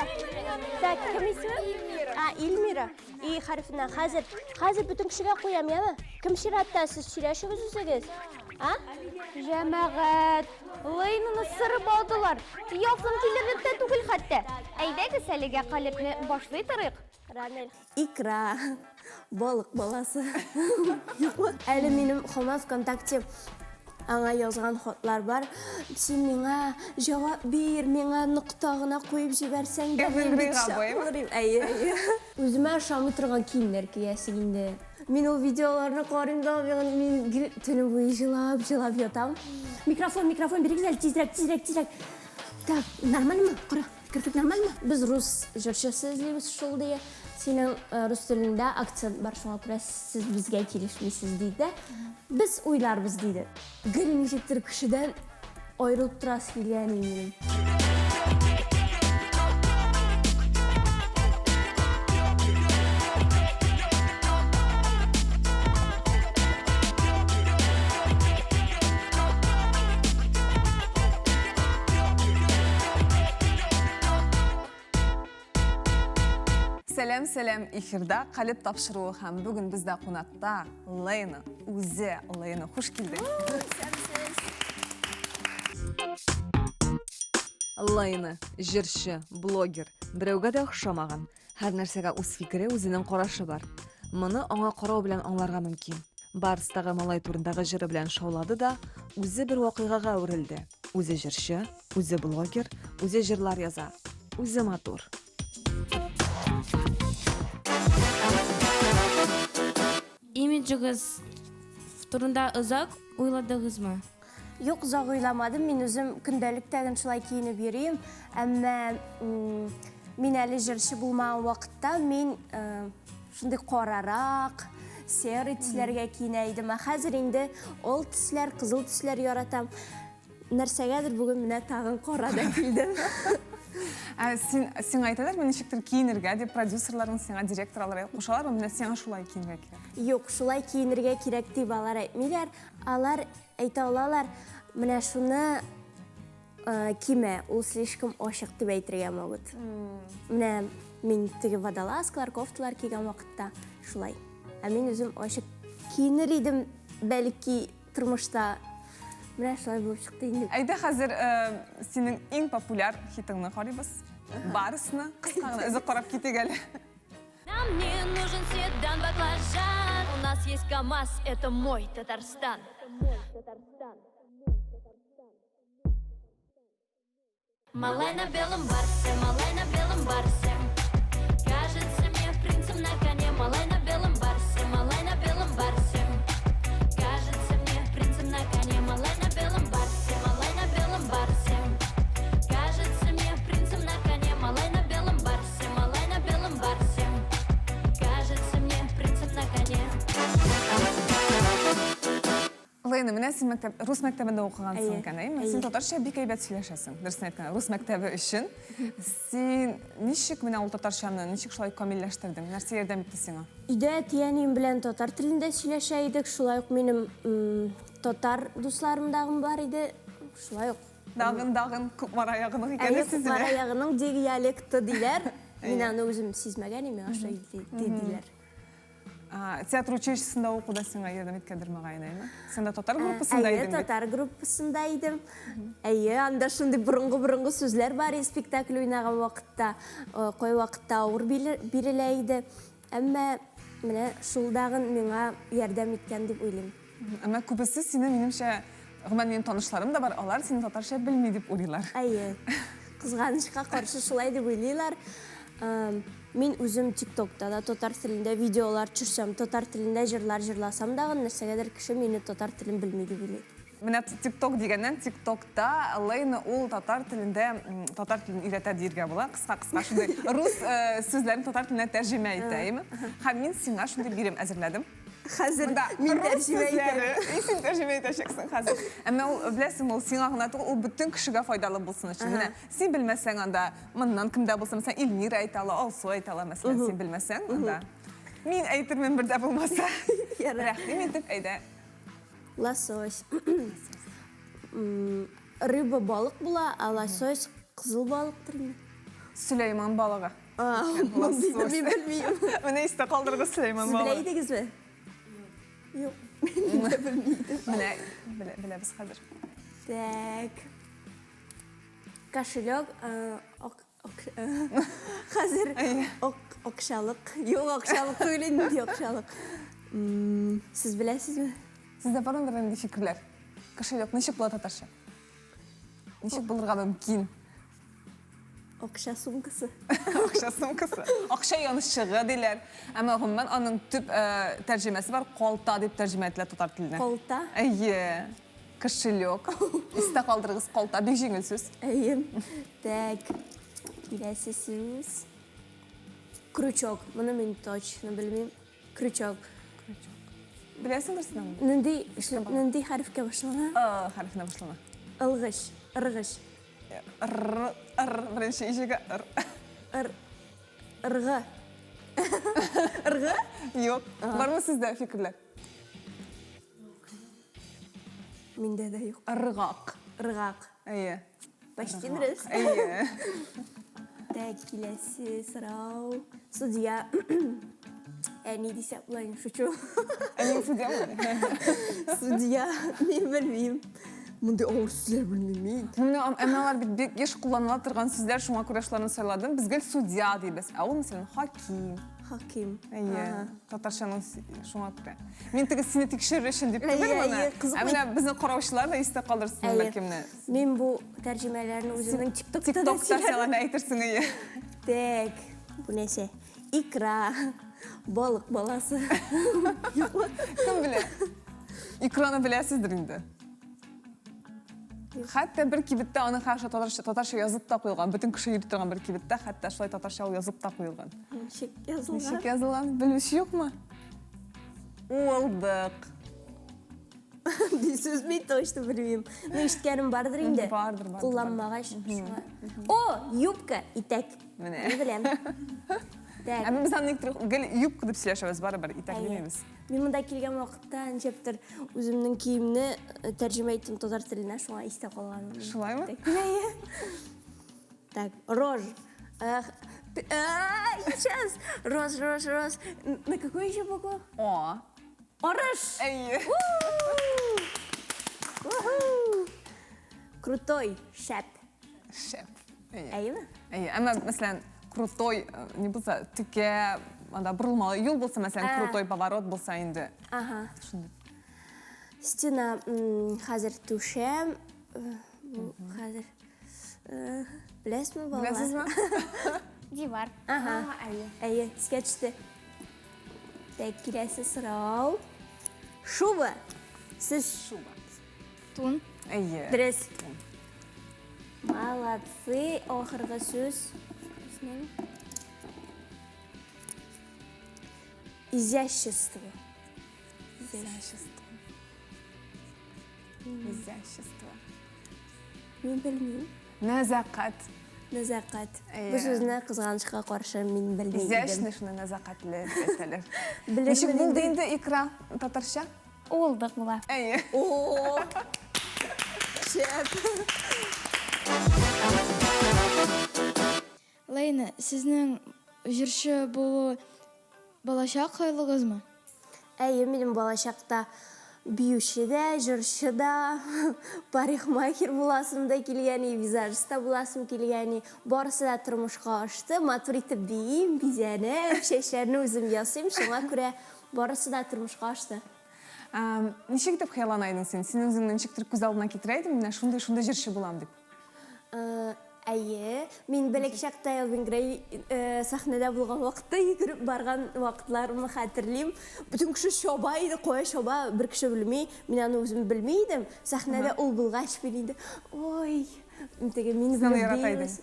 Әлфия. Так, кем исеме? Эльмира. А, Эльмира. И хәрефеннән. Хәзер, хәзер бөтен кешегә куям, яме? Кем чиратта? Сез сөйләшегез үзегез. А? Җәмәгать, Лейнаны сырып алдылар. Якын килерлек тә түгел хәтта. Әйдәгез әлегә калебне башлый торыйк. Ранель. Икра. Балык баласы. Юкмы? Әле минем һаман ВКонтакте аңа язган хатлар бар. Син миңа җавап бир, миңа нокта гына куеп җибәрсәң дә, мин бик шат булыр идем. Әйе, әйе. Үземә ошамый торган киемнәр киясең инде. Мин ул видеоларны карыйм да, мин гел төне буе җылап, җылап ятам. Микрофон, микрофон бирегез әле, тизрәк, тизрәк, тизрәк. Так, нормальмы? Кара. Керфек нормальмы? Без рус җырчысы эзлибез шул ди. Синең э, рус телендә акцент бар, шуңа күрә сез безгә килешмисез диде. Без уйларбыз диде. Гел ничектер кешедән аерылып торасы килгән минем. Сәлам, сәлам, эфирда Калеб тапшыруы һәм бүген бездә кунакта Лейна, үзе Лейна. Хуш килдең. Лейна, җырчы, блогер, берәүгә дә охшамаган. Һәр нәрсәгә үз фикере, үзенең карашы бар. Моны аңа карау белән аңларга мөмкин. Барстагы малай турындагы җыры белән шаулады да, үзе бер вакыйгага әверелде. Үзе җырчы, үзе блогер, үзе җырлар яза, үзе матур. Имиджыгыз турында озак уйладыгызмы? Юк, озак уйламадым. Мин үзем көндәлектә генә шулай киенеп йөрим. Әмма мин әле җырчы булмаган вакытта мин э, шундый карарак, серый төсләргә киенә идем. Ә хәзер инде ол төсләр, кызыл төсләр яратам. Нәрсәгәдер бүген менә тагын кара да килдем. Ә син сиңа әйтәләрме ничектер киенергә дип продюсерларың сиңа директорлар кушалармы менә сиңа шулай киенергә кирәк? Юк, шулай киенергә кирәк дип алар әйтмиләр. Алар әйтә алалар, менә шуны э, кимә, ул слишком ачык дип әйтергә могут. Менә мин теге водолазкалар, кофталар кигән вакытта шулай. Ә мин үзем ачык киенер идем, бәлки тормышта. Менә шулай булып чыкты инде. Әйдә хәзер э, синең иң популяр хитыңны карыйбыз. Барысны кыска гына өзеп карап китик әле. Нам не нужен седан, баклажан. У нас есть КамАЗ, это мой Татарстан. Малай на белом барсе, малай на белом барсе. Кажется мне принцем на коне. Малай на белом барсе, малай на белом барсе. Кажется мне принцем на коне. Малай на белом барсе, малай на белом барсе. Кажется мне принцем на коне. Малай на белом барсе, малай на белом барсе. Кажется мне принцем на коне. Лейна, менә син мәктәп, рус мәктәбендә укыгансың икән, әйеме? Син татарча бик әйбәт сөйләшәсең, дөресен әйткәндә, рус мәктәбе өчен. Син ничек менә ул татарчаны, ничек шулай камилләштердең? Нәрсә ярдәм итте сиңа? Өйдә әти-әнием белән татар телендә сөйләшә идек, шулай ук минем татар дусларым дагын бар иде, шулай ук. Дагын, дагын, Кукмара ягының икәне сизелә. Кукмара ягының диалекты диләр. Мин аны үзем сизмәгән идем, миңа шулай диләр. Театр училищесында уку да сиңа ярдәм иткәндер мөгаен, әйеме? Син дә татар группасында идең бит. Әйе, татар группасында идем. Әйе, анда шундый борынгы-борынгы сүзләр бар иде спектакль уйнаган вакытта. Кайвакытта авыр бирелә иде. Әмма менә шул дагын миңа ярдәм иткән дип уйлыйм. Әмма күбесе сине, минемчә, гомумән минем танышларым да бар, алар сине татарча белми дип уйлыйлар. Әйе. Кызганычка каршы шулай дип уйлыйлар. Мин үзем ТикТокта да татар телендә видеолар төшерсәм, татар телендә җырлар җырласам дагы, нәрсәгәдер кеше мине татар телен белми дип уйлый. Менә ТикТок дигәннән, ТикТокта Лейна ул татар телендә, татар телен өйрәтә диергә була, кыска-кыска шундый рус сүзләрен татар теленә тәрҗемә итә, әйеме? Һәм мин сиңа шундый бирем әзерләдем. Хәзер мин тәрҗемә итәм. Син тәрҗемә итәчәксең хәзер. Әмма ул, беләсең, ул сиңа гына түгел, ул бөтен кешегә файдалы булсын өчен. Менә син белмәсәң анда, моннан кем дә булса, мәсәлән, Эльмира әйтә ала, Алсу әйтә ала, мәсәлән, син белмәсәң анда. Мин әйтермен бер дә булмаса. Рәхим итеп, әйдә. Лосось. Рыба балык була, а лосось кызыл балыктыр инде. Сөләйман балыгы. Мондыйны мин белмим. Менә истә калдырыгыз Сөләйман Сез белә балыгы. идегезме? Юк, мин дә белми идем. Менә белә, беләбез хәзер. Так. Кошелек, э, ак, ак, э, хәзер ак, акчалык. Юк, акчалык түгел инде, акчалык. М, Сез беләсезме? Сездә бармы нинди фикерләр? Кошелек ничек була татарча? Ничек булырга мөмкин? Акча сумкасы. Акча сумкасы. Акча янчыгы диләр. Әмма гомумән аның төп э, тәрҗемәсе бар, калта дип тәрҗемә ителә татар теленә. Калта? Әйе. Кошелек. Истә калдырыгыз, калта бик җиңел сүз. Әйе. Так. Киләсе сүз. Крючок. Моны мин точно белмим. Крючок. Крючок. Беләсеңдер син аны? Нинди, нинди хәрефкә башлана? Ы хәрефенә башлана. Ылгыч, ыргыч. Р, р, беренче иҗеге р. Р, ыргы. Ыргы? Юк. Бармы сездә фикерләр? Миндә дә юк. Ыргак. Ыргак. Әйе. Почти дөрес. Әйе. Так, киләсе сорау. Судья. Әни дисә була инде, шучу. Әниең судьямы? Судья, мин белмим. Мондый авыр сүзләр белмим мин. Менә әмма алар бит бик еш кулланыла торган сүзләр, шуңа күрә шуларны сайладым. Без гел судья дибез, ә ул, мәсәлән, хаким. Хаким. Әйе, татарчаның шуңа күрә. Мин теге сине тикшерер өчен дип түгел моны. Ә менә безнең караучылар да истә калдырсын, бәлки менә. Мин бу тәрҗемәләрне үземнең ТикТокта да ТикТокта син аны әйтерсең, әйе. Так, бу нәрсә? Икра, балык баласы. Юкмы? Кем белә? Икраны беләсездер инде. Хәтта бер кибеттә аны хәтта татарча, татарча язып та куелган. Бөтен кеше йөри торган бер кибеттә хәтта шулай татарча ул язып та куелган. Ничек язылган? Ничек язылган? Белүче юкмы? Уылдык. Сүз мин точно белмим. Ну, ишеткәнем бардыр инде. Бардыр, бардыр. Кулланмагач. О, юбка, итәк. Менә. Мин беләм. Так. Ә без аны никтер гел юбка дип сөйләшәбез, барыбер итәк димибез. Мин монда килгән вакытта ничектер үземнең киемне э, тәрҗемә иттем татар теленә, шуңа истә калган. Шулаймы? Так, рож. Эх, сейчас. Роз, роз, роз. На какую еще букву? О. Арыш! Әйе. Крутой, шәп. Шәп. Әйе. Әйеме? Әйе. Әмма, мәсәлән, крутой, э, не булса, текә, анда борылмалы юл булса, мәсәлән, Ә. крутой поворот булса инде. Ага. Шундый. Стена хәзер түшәм. Э, бу хәзер э, беләсезме, балалар? Беләсезме? Дивар. Ага. Әйе, искә төште. Так, киләсе сорау. Шуба. Сез Шуба. Тун. Әйе. Дөрес. Молодцы. Ахыргы сүз. Безнең. Изящество. Изящество. Изящество. Мин белмим. Нәзакәт. Нәзакәт. Әйе. Бу сүзне кызганычка каршы мин белми идем. Изящный шуны нәзакәтле дип әйтәләр. Белермен Ничек булды инде. инде икра татарча? Уылдык була. Әйе. О! Шәп. Лейна, сезнең җырчы булу балачак хыялыгызмы? Әйе, минем балачакта биюче дә, җырчы да, парикмахер буласым да килгән, и визажист та буласым килгән. и. Барысы да тормышка ашты. Матур итеп биим, бизәнәм, чәчләрне үзем ясыйм. Шуңа күрә барысы да тормышка ашты. Ничек итеп хыяллана идең син? Син үзеңне ничектер күз алдына китерә идең, менә шундый-шундый җырчы булам дип? Әйе, мин бәләкәй чакта Элвин Грей сәхнәдә булган вакытта йөгереп барган вакытларымны хәтерлим. Бөтен кеше чаба иде, кая чаба, бер кеше белми. Мин аны үзем белми идем. Сәхнәдә ул булгач, мин инде, ой, теге мин Син аны ярата идең.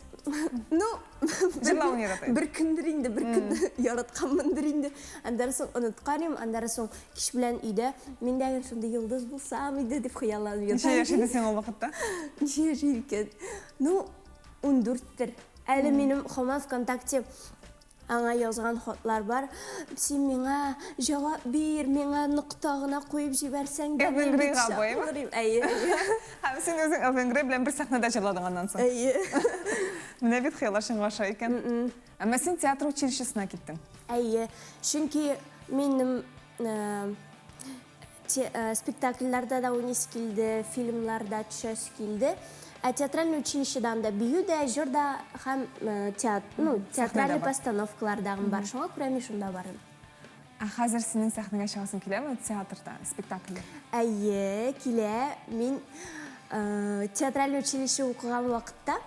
Ну, Җырлавын ярата идең. Бер көндер инде, бер көн яратканмындыр инде. Аннары соң оныткан идем, аннары соң кич белән өйдә мин дә шундый йолдыз булсам иде дип хыялланып ятам. Ничә яшь иде сиңа ул вакытта? Ничә яшь икән? Ну, 14-тер. Әле минем һаман ВКонтакте аңа язган хатлар бар. Син миңа җавап бир, миңа нокта гына куеп җибәрсәң дә, Элвин мин бик Грейга шат буймы? булыр идем. Әйе. Һәм син үзең Элвин Грей белән бер сәхнәдә җырладың аннан соң. Әйе. Менә бит хыяллар чынга аша икән. Әмма син театр училищесына киттең. Әйе, чөнки минем э, э, спектакльләрдә дә уйныйсы килде, фильмнарда төшәсе килде. Ә театральный училищеда анда бию дә, җыр да һәм э, театр, ну, театральный постановкалар дагы бар. Шуңа күрә мин шунда бардым. Ә хәзер синең сәхнәгә чыгасың киләме театрда, спектакльдә? Әйе, килә. Мин э, театральный училище укыган вакытта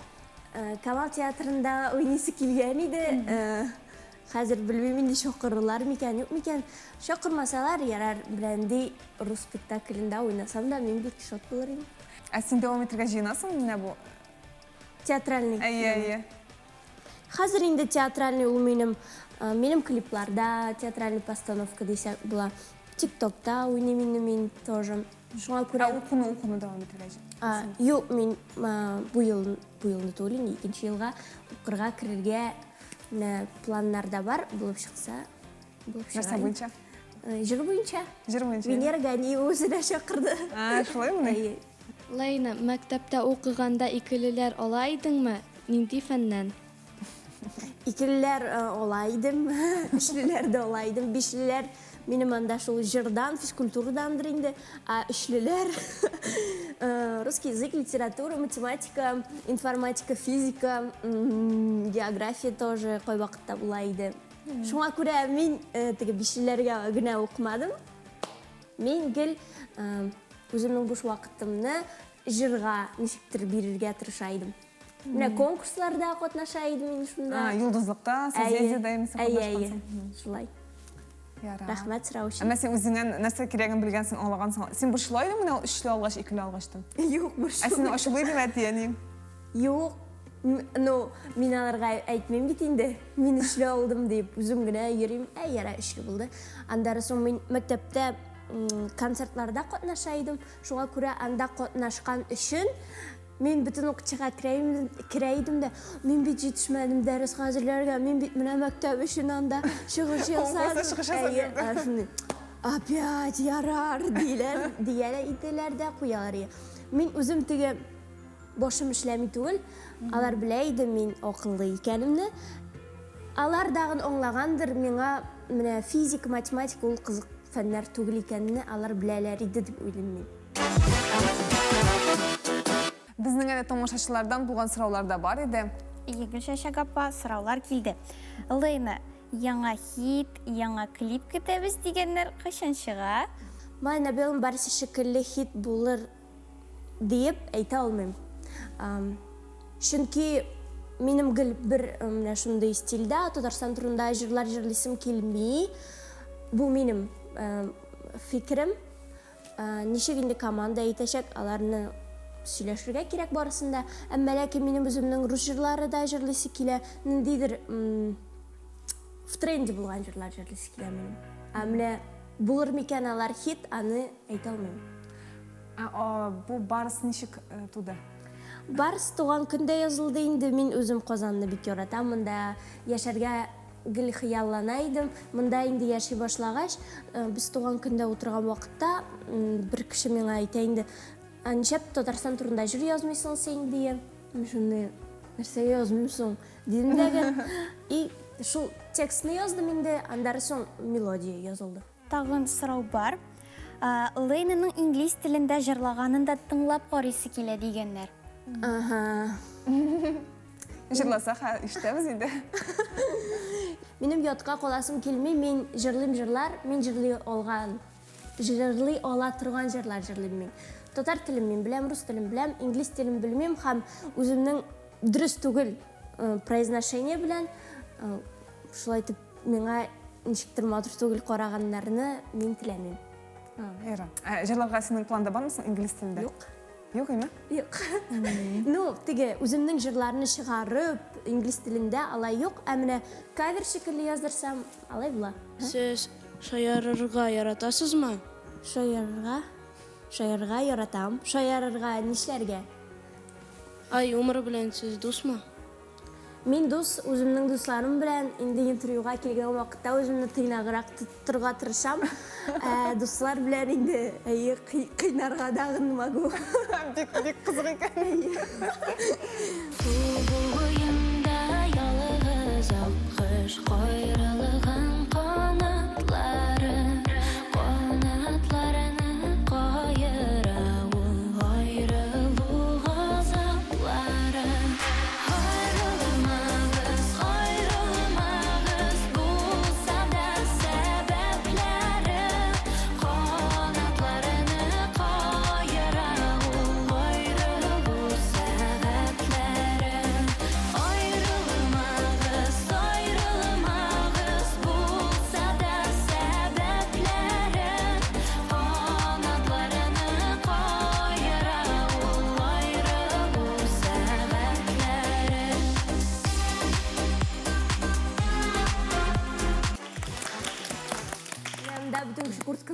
э, Камал театрында уйныйсы килгән иде. Э, хәзер белмим инде чакырырлар микән, юк микән. Чакырмасалар, ярар, берәнди рус спектаклендә уйнасам да, мин бик шат булыр идем. Ә син дәвам итәргә җыенасыңмы менә бу? Театральный. Әйе, әйе. Хәзер инде театральный ул минем, э, минем клипларда театральный постановка дисәк була. ТикТокта уйныйм инде мин тоже. Шуңа күрә Ә укуны укуны дәвам итәргә А, юк, мин а, бу ел бу елны түгел инде, икенче елга укырга керергә менә планнарда бар, булып чыкса, булып чыга. Нәрсә буенча? Э, җыр буенча. Җыр буенча. Венера Ганиева үзе дә чакырды. А, шулаймыни? Әйе. Лейна, мәктәптә укыганда икелеләр ала идеңме? Нинди фәннән? Икелеләр э, ала идем, өчлеләр дә ала идем. Бишлеләр минем анда шул җырдан, физкультурадандыр инде. Ә өчлеләр э, русский язык, литература, математика, информатика, физика, география тоже кайвакытта була иде. Шуңа күрә мин э, теге бишлеләргә генә укымадым. Мин гел үземнең буш вакытымны җырга ничектер бирергә тырыша идем. Менә конкурсларда катнаша идем инде шунда. Йолдызлыкта, Созвездиедә имесе катнашкансың. Шулай. Ярар. Рәхмәт сорау өчен. Әмма син үзеңнән нәрсә кирәген белгәнсең, аңлагансың. Син борчыла идеңме менә ул өчле алгач, икеле алгачтын? Юк, борчылмыйм. Ә сине ачулый идеме әти-әниең? Юк. Ну, мин аларга әйтмим бит инде. Мин өчле алдым дип, үзем генә йөрим. Ә, яра, өчле булды. Аннары соң мин мәктәптә концертларда катнаша идем. Шуңа күрә анда катнашкан өчен мин бөтен укытучыга керә идем дә, мин бит җитешмәдем дәрес хәзерләргә, мин бит менә мәктәп өчен анда чыгыш ясадым. Опять ярар, диләр, дияләр иделәр дә куялар. Мин үзем теге Башым эшләми түгел, алар белә иде мин акыллы икәнемне. Алар дагын аңлагандыр, миңа менә физика, математика ул кызык фәннәр түгел икәнне алар беләләр иде дип уйлыйм мин. Безнең әле тамашачылардан булган сораулар да бар иде. Ие, Гөлчәчәк апа, сораулар килде. Лейна, яңа хит, яңа клип көтәбез дигәннәр кайчан чыга? Малай на белом барсе шикелле хит булыр диеп әйтә алмыйм. Чөнки минем гел бер менә шундый стильдә Татарстан турында җырлар җырлыйсым килми. Бу минем фикерем. Ничек инде команда әйтәчәк, аларны сөйләшергә кирәк барысын да. Әмма ләкин минем үземнең рус җырлары да җырлыйсы килә. Ниндидер в тренде булган җырлар җырлыйсы килә минем. Ә менә булыр микән алар хит, аны әйтә алмыйм. Ә бу Барс ничек э, туды? Барс туган көндә язылды инде. Мин үзем Казанны бик яратам. Монда яшәргә гел хыяллана идем. Монда инде яши башлагач, э, без туган көндә утырган вакытта бер кеше миңа әйтә инде, Ә нишләп Татарстан турында җыр язмыйсың син, дия. Мин шундый, нәрсәгә язмыйм соң, дидем дә. И шул текстны яздым инде, аннары соң мелодия язылды. Тагын сорау бар. Лейнаның инглиз телендә җырлаганын да тыңлап карыйсы килә дигәннәр. Ага. Җырласа, ишетәбез инде. Минем ятка каласым килми, мин җырлыйм җырлар, мин җырлый алган, җырлый ала торган җырлар җырлыйм мин. Татар телен мин беләм, рус телен беләм, инглиз телен белмим һәм үземнең дөрес түгел э, произношение белән э, шулай итеп Миңа ничектер матур түгел караганнарны мин теләмим. Ярар. Ә җырларга синең планда бармы соң инглиз телендә? Юк. Юк, әйме? Юк. Ну, теге үземнең җырларны чыгарып, инглиз телендә алай юк. Ә менә кавер шикелле яздырсам, алай була. Сез шаярырга яратасызмы? Шаярырга? Шаярырга яратам. Шаярырга нишләргә? Ә юмор белән сез дусмы? Мин дус, үземнең дусларым белән инде интервьюга килгән вакытта үземне тыйнаграк тоттырырга тырышам. Ә дуслар белән инде әйе кыйнарга да могу. Бик бик кызык икән. Су буен.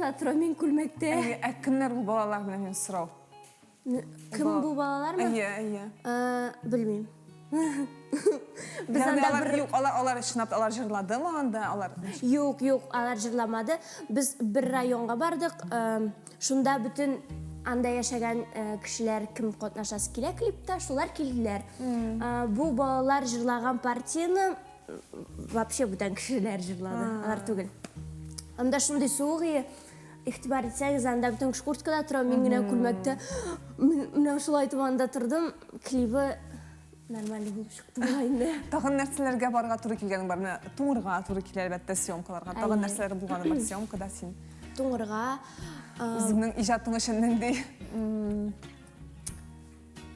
курткада тора, мин күлмәктә. Әйе, ә кемнәр бу балалар менә минем сорау. Кем бу балалармы? Әйе, әйе. Белмим. Без анда бер Юк, алар алар чынлап алар җырладымы анда? Алар Юк, юк, алар җырламады. Без бер районга бардык. Шунда бөтен анда яшәгән кешеләр кем катнашасы килә клипта, шулар килделәр. Бу балалар җырлаган партияне вообще бүтән кешеләр җырлады, алар түгел. Анда шундый суык ие, игътибар итсәгез, анда бөтен кеше курткада тора, мин генә күлмәктә. Менә шулай итеп анда тордым. Клибы нормальный булып чыкты бугай инде. Тагын нәрсәләргә барырга туры килгәнең бар? Менә туңырга туры килә, әлбәттә, съемкаларга. Тагын нәрсәләр булганы бар съемкада син? Туңырга. Үзеңнең иҗатың өчен нинди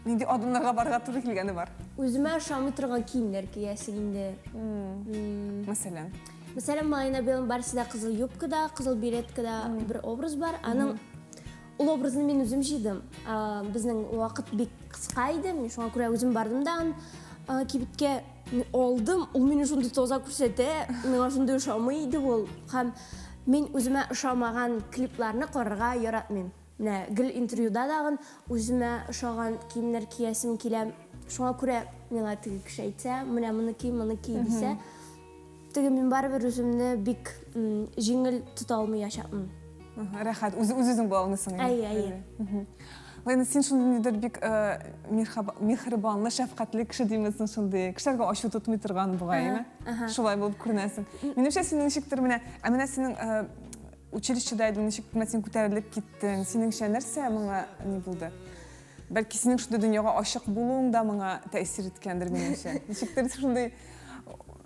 Нинди адымнарга барырга туры килгәне бар? Үземә ошамый торган киемнәр киясең инде. Мәсәлән? Мәсәлән, Малай на белом барсе кызыл юбкада, кызыл береткада бер образ бар. Аның ул образны мин үзем җыйдым. Безнең вакыт бик кыска иде. Мин шуңа күрә үзем бардым да аны кибеткә алдым. Ул мине шундый таза күрсәтә, миңа шундый ошамый иде ул. Һәм мин үземә ошамаган клипларны карарга яратмыйм. Менә гел интервьюда дагын үземә ошаган киемнәр киясем килә. Шуңа күрә миңа теге кеше әйтсә, менә моны ки, моны ки дисә, теге мин барыбер үземне бик җиңел тота алмыячакмын. Рәхәт, үз үзең була алмыйсың. Әйе, әйе. Лена, син шундый нидер бик э, миһербанлы, шәфкатьле кеше димесең шундый. Кешеләргә ачу тотмый торган бугай, әйеме? Шулай булып күренәсең. Минемчә, синең ничектер менә, ә менә синең э, Училищеда идең, ничек менә син күтәрелеп киттең? Синеңчә нәрсә моңа ни булды? Бәлки синең шундый дөньяга ачык булуың да моңа тәэсир иткәндер, минемчә. Ничектер шундый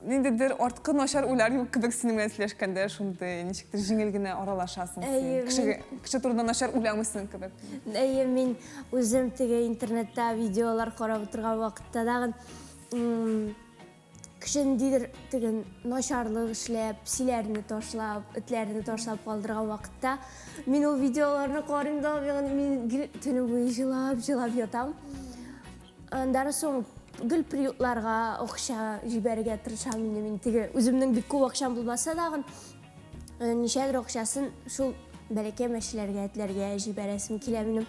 ниндидер арткы начар уйлар юк кебек синең белән сөйләшкәндә шундый ничектер җиңел генә аралашасың син. Кешегә кеше турында начар уйламыйсың кебек. Әйе, мин үзем теге интернетта видеолар карап утырган вакытта тагын Кеше ниндидер теге начарлык эшләп, песиләрне ташлап, этләрне ташлап калдырган вакытта мин ул видеоларны карыйм да, мин гел төне буе җылап, җылап ятам. Аннары соң гел приютларга акча җибәрергә тырышам инде мин теге үземнең бик күп акчам булмаса тагын э, ничәдер акчасын шул бәләкәй мәчеләргә, этләргә җибәрәсем килә минем.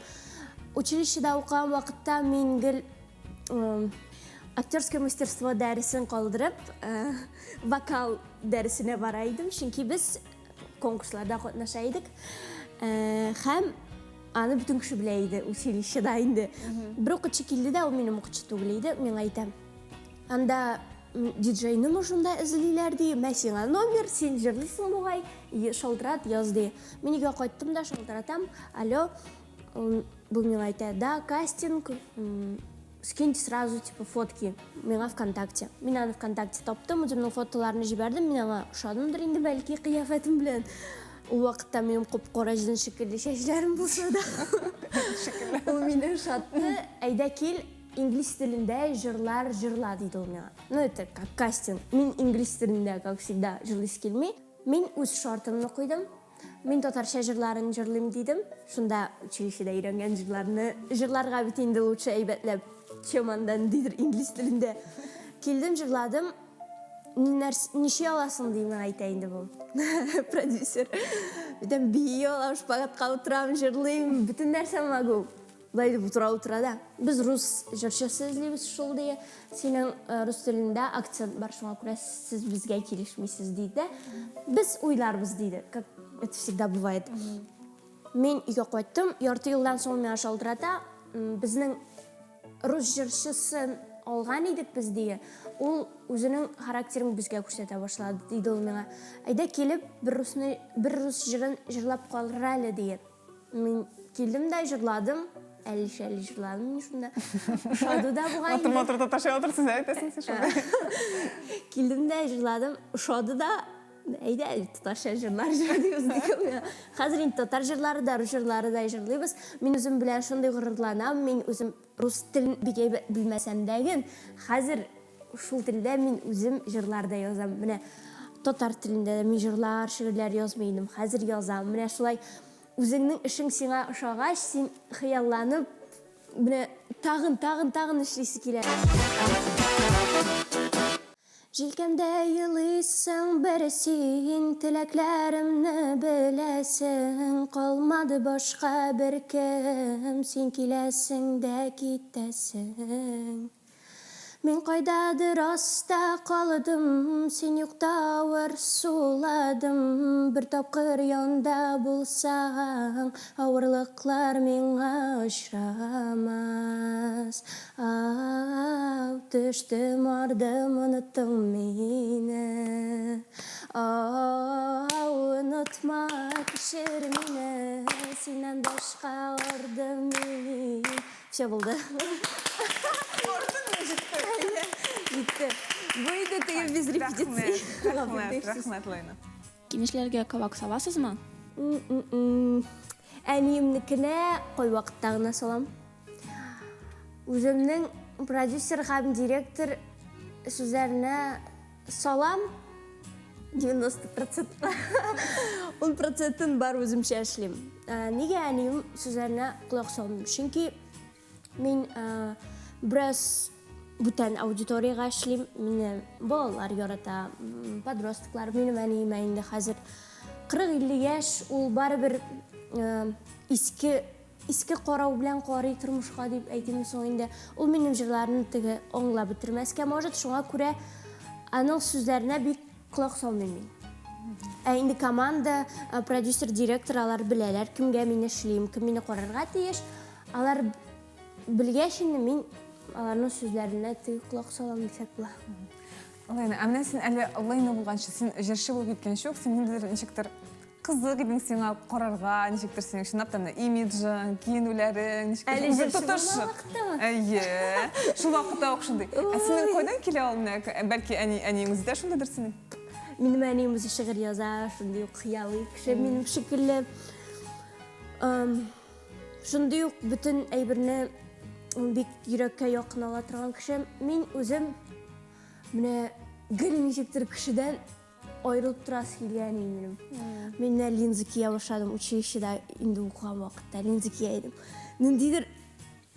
Училищеда укыган вакытта мин гел Актерское мастерство дәресен калдырып, э, вокал дәресенә бара идем, чөнки без конкурсларда катнаша идек. Э, һәм аны бөтен кеше белә иде училищеда инде. Бер укытучы килде дә, ул минем укытучы түгел иде, миңа әйтә. Анда диджейны шунда эзлиләр ди, мә сиңа номер, син җырлыйсың бугай, шалтырат, яз ди. Мин өйгә кайттым да шалтыратам, алло, Бу миңа әйтә, да, кастинг, скиньте сразу, типа, фотки миңа ВКонтакте. Мин аны ВКонтакте таптым, үземнең фотоларны җибәрдем, мин аңа ошадымдыр инде, бәлки, кыяфәтем белән. Ул вакытта минем коп-кара җен шикелле чәчләрем булса да. Ул мине ошатты. Әйдә кил, инглиз телендә җырлар җырла, диде ул миңа. Ну, это как кастинг. Мин инглиз телендә, как всегда, җырлыйсы килми. Мин үз шартымны куйдым. Мин татарча җырларын җырлыйм дидем. Шунда училищеда өйрәнгән җырларны җырларга бит инде лучше әйбәтләп, чем анда ниндидер инглиз телендә. Килдем, җырладым. Нәрс, ничә аласың ди миңа әйтә инде бу продюсер. Әйтәм, бии алам, шпагатка утырам, җырлыйм, бөтен нәрсә могу. Болай дип утыра утыра да. Без рус җырчысы эзлибез шул ди. Синең э, рус телендә акцент бар, шуңа күрә сез безгә килешмисез диде дә. Без уйларбыз диде, как это всегда бывает. Мин өйгә кайттым, ярты елдан соң миңа шалтырата, безнең рус җырчысын алган идек без ди. Ул үзенең характерын безгә күрсәтә башлады, диде ул миңа. Әйдә килеп, бер русны, бер рус җырын җырлап калыр әле, ди. Мин килдем дә җырладым. Әле-шәле җырладым мин шунда. Ошады да бугай инде. Матур-матур татарча матур сүзләр әйтәсең син шунда. Килдем дә җырладым, ошады да. Әйдә, татарча җырлар җырлыйбыз дигән. Хәзер инде татар җырлары да, рус җырлары да җырлыйбыз. Мин үзем белән шундый горурланам. Мин үзем рус телен бик әйбәт белмәсәм дә, хәзер шул телдә мин үзем җырлар да язам. Менә татар телендә дә мин җырлар, шигырьләр язмый идем. Хәзер язам. Менә шулай үзеңнең эшең сиңа ошагач, син хыялланып, менә тагын, тагын, тагын эшлисе килә. Җилкәмдә елыйсың бер син, Теләкләремне беләсең, Калмады башка беркем, Син киләсең дә китәсең. Мин кайдадыр аста калдым, Син юкта авыр суладым. Бер тапкыр янда булсаң, Авырлыклар миңа очрамас. Ау, төштем, ардым, оныттың мине. Ау, онытма, кичер мине, Синнән башка ардым мин. Все булды. Артын җитте. Җитте. Бу инде теге без репетиция. Рәхмәт, рәхмәт, Лайна. Киңәшләргә кабак саласызмы? Әниемнекенә кайвакытта гына салам. Үземнең продюсер һәм директор сүзләренә салам 90 процентта. 10 процентын бар үземчә эшлим. Ә, нигә әнием сүзләренә колак салмыйм? Чөнки мин ә, бераз бүтән аудиториягә эшлим. Мине балалар ярата, подростклар. Минем әниемә инде хәзер 40-50 яшь, ул барыбер ә, иске Иске карау белән карый тормышка дип әйтимме соң инде. Ул минем җырларны теге аңлап бетермәскә может, шуңа күрә аның сүзләренә бик колак салмыйм мин. Ә инде команда, э, продюсер, директор алар беләләр, кемгә мин эшлим, кем мине карарга тиеш. Алар белгәч инде мин аларның сүзләренә теге колак салам дисәк була. Лена, ә менә син әле Лена булганчы, син җырчы булып киткәнче үк, син ниндидер ничектер Кызык идең сиңа карарга, ничектер синең чынлап та менә имиджың, киенүләрең, ничектер Әле үзең җырчы тотыш. булган вакыттамы? Әйе. Шул вакытта ук шундый. Ә синең кайдан килә ул менә? Бәлки әни әниең үзе дә шундыйдыр синең? Минем әнием үзе шигырь яза, шундый ук хыялый кеше минем шикелле. Шундый ук бөтен әйберне бик йөрәккә якын ала торган кеше. Мин үзем менә гел ничектер кешедән Аерылып торасы килгән иде минем. Мин менә линза кия башладым училищеда инде укыган вакытта линза кия идем. Ниндидер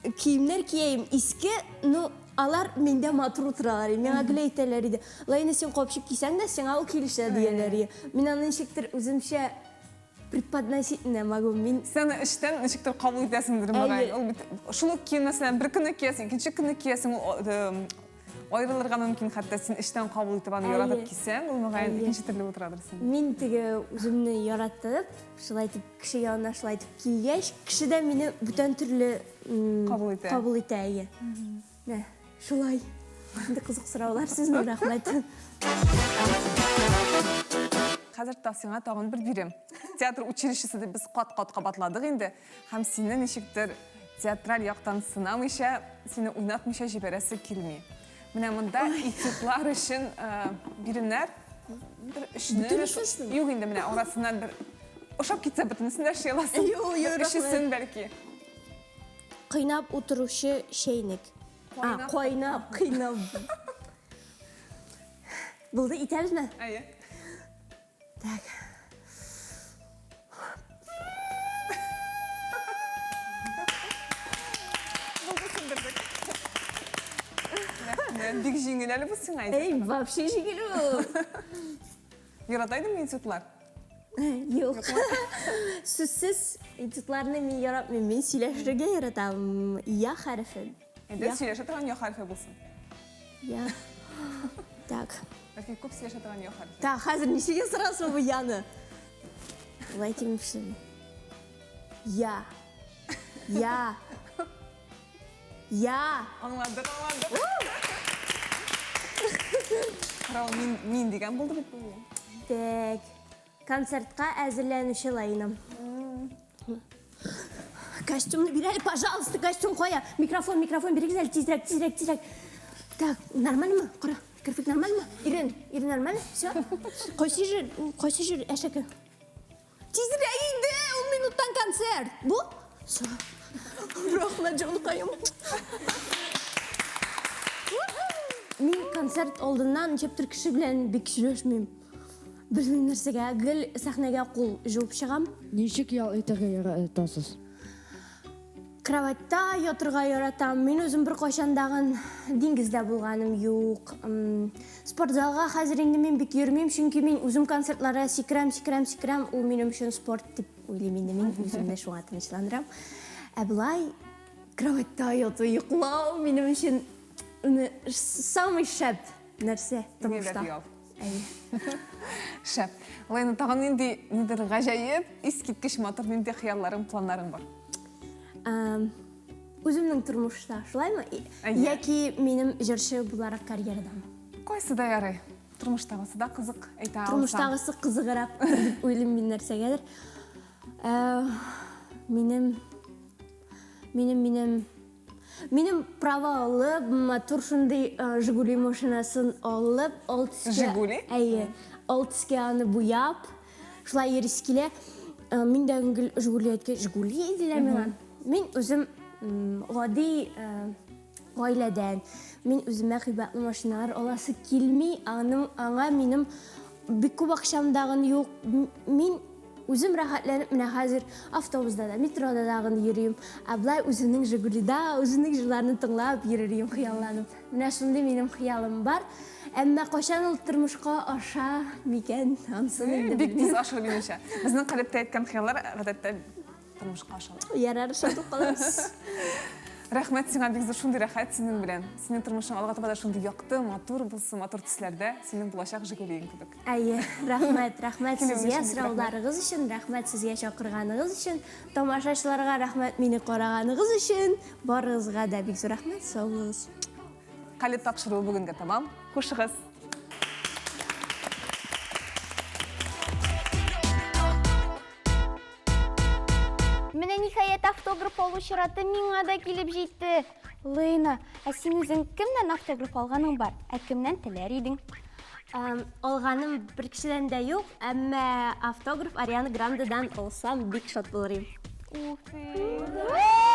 киемнәр кияем иске, но алар миндә матур утыралар иде. Миңа гел әйтәләр иде. Лайна, син капчык кисәң дә, сиңа ул килешә дияләр иде. Мин аны ничектер үземчә преподносить не могу. Мин Сен аны эчтән ничектер кабул итәсеңдер, мөгаен. Ул бит шул ук кием, мәсәлән, бер көнне киясең, икенче көнне киясең, ул аерылырга мөмкин, хәтта син эчтән кабул итеп аны яратып кисәң, ул мөгаен икенче төрле утырадыр син. Мин теге үземне яратып, шулай итеп кеше янына шулай итеп килгәч, кеше дә мине бүтән төрле кабул итә. Кабул итә, әйе. Менә шулай. Шундый кызык сораулар сезнең, рәхмәт. Хәзер та сиңа тагын бер бирем. Театр училищесы дип без кат-кат кабатладык инде. Һәм сине ничектер театраль яктан сынамыйча, сине уйнатмыйча җибәрәсе килми. Менә монда этюдлар өчен э, биремнәр бер өчне. Бөтенесен Юк инде менә арасыннан бер ошап китсә бөтенесен дә эшли аласың. Юк, юк, рәхмәт. Өчесен бәлки. Кыйнап утыручы чәйнек. А, кайнап, кыйнап. Булды, итәбезме? Әйе. Так. Булды, сүндердек. Рәхмәт, бик җиңел әле бу сиңа. Эй, вообще җиңел ул. Ярата идеңме этюдлар? Юк. Сүзсез этюдларны мин яратмыйм. Мин сөйләшергә яратам. Я хәрефен. Әйдә, сөйләшә торган я хәрефе булсын. Я. Так. Бәлки күп сөйләшә торган я хәрефе. Так, хәзер ничек ясарасың бу яны? Болай димәкче. Я. Я. Я. Аңладык, аңладык. Карау, мин, мин дигән булды бит бу. Так. Концертка әзерләнүче Лаина. Костюмны бир әле, пожалуйста, костюм кая? Микрофон, микрофон бирегез әле, тизрәк, тизрәк, тизрәк. Так, нормальмы? Кара, керфек нормальмы? Ирен, Ирен нормально? Все? Кайсы җир, кайсы җир әшәке? Тизрәк инде, ун минуттан концерт. Бу? Все. Рәхмәт, җанкаем. Мин концерт алдыннан ничектер кеше белән бик сөйләшмим. Белмим нәрсәгә, гел сәхнәгә кул җуып чыгам. Ничек ял итәргә яратасыз? Кроватьта ятырга яратам. Мин үзем беркайчан дагын диңгездә булганым юк. Спортзалга хәзер инде мин бик йөрмим, чөнки мин үзем концертларда сикерәм, сикерәм, сикерәм. Ул минем өчен спорт дип уйлыйм инде мин үземне шуңа тынычландырам. Ә болай кроватьта яту, йоклау минем өчен самый шәп нәрсә тормышта. Әйе. Шәп. Лена, тагын нинди нидер гаҗәеп, искиткеч матур нинди хыялларың, планнарың бар? Үземнең тормышта, шулаймы? Яки минем җырчы буларак карьерадамы? Кайсы да ярый. Тормыштагысы да кызык, әйтә алсаң. Тормыштагысы кызыграк дип уйлыйм мин нәрсәгәдер. Минем минем минем Минем права алып, матур шундый э, Жигули машинасын алып, ал төскә. Жигули? Әйе. Ал төскә аны буяп, шулай йөрисе килә. Э, мин дә гел Жигули әйткән, Жигули диләр миңа. Мин үзем гади э, гаиләдән. Мин үземә кыйбатлы машиналар аласы килми, аның аңа минем бик күп акчам дагын юк. Мин Үзем рәхәтләнеп менә хәзер автобуста да, метрода дагын йөрим. Ә болай үземнең Жигулида, үземнең җырларны тыңлап йөрер идем хыялланып. Менә шундый минем хыялым бар. Әмма кайчан ул тормышка аша микән, анысын инде Бик тиз ашыр минемчә. Безнең калебтә әйткән хыяллар гадәттә тормышка ашалар. Ярар, ышанып калабыз. Рәхмәт сиңа бик зур, шундый рәхәт синең белән. Синең тормышың алга таба да шундый якты, матур булсын, матур төсләрдә, синең булачак Жигулиең кебек. Әйе, рәхмәт, рәхмәт сезгә сорауларыгыз өчен, рәхмәт сезгә чакырганыгыз өчен, тамашачыларга рәхмәт мине караганыгыз өчен, барыгызга да бик зур рәхмәт, сау булыгыз. Калеб тапшыруы бүгенгә тәмам. Хушыгыз! Менә ниһаять автограф алу чираты миңа да килеп җитте. Лена, ә син үзең кемнән автограф алганың бар? Ә кемнән теләр идең? Алганым бер кешедән дә юк, әмма автограф Ариана Грандедан алсам бик шат булыр идем. Ух ты!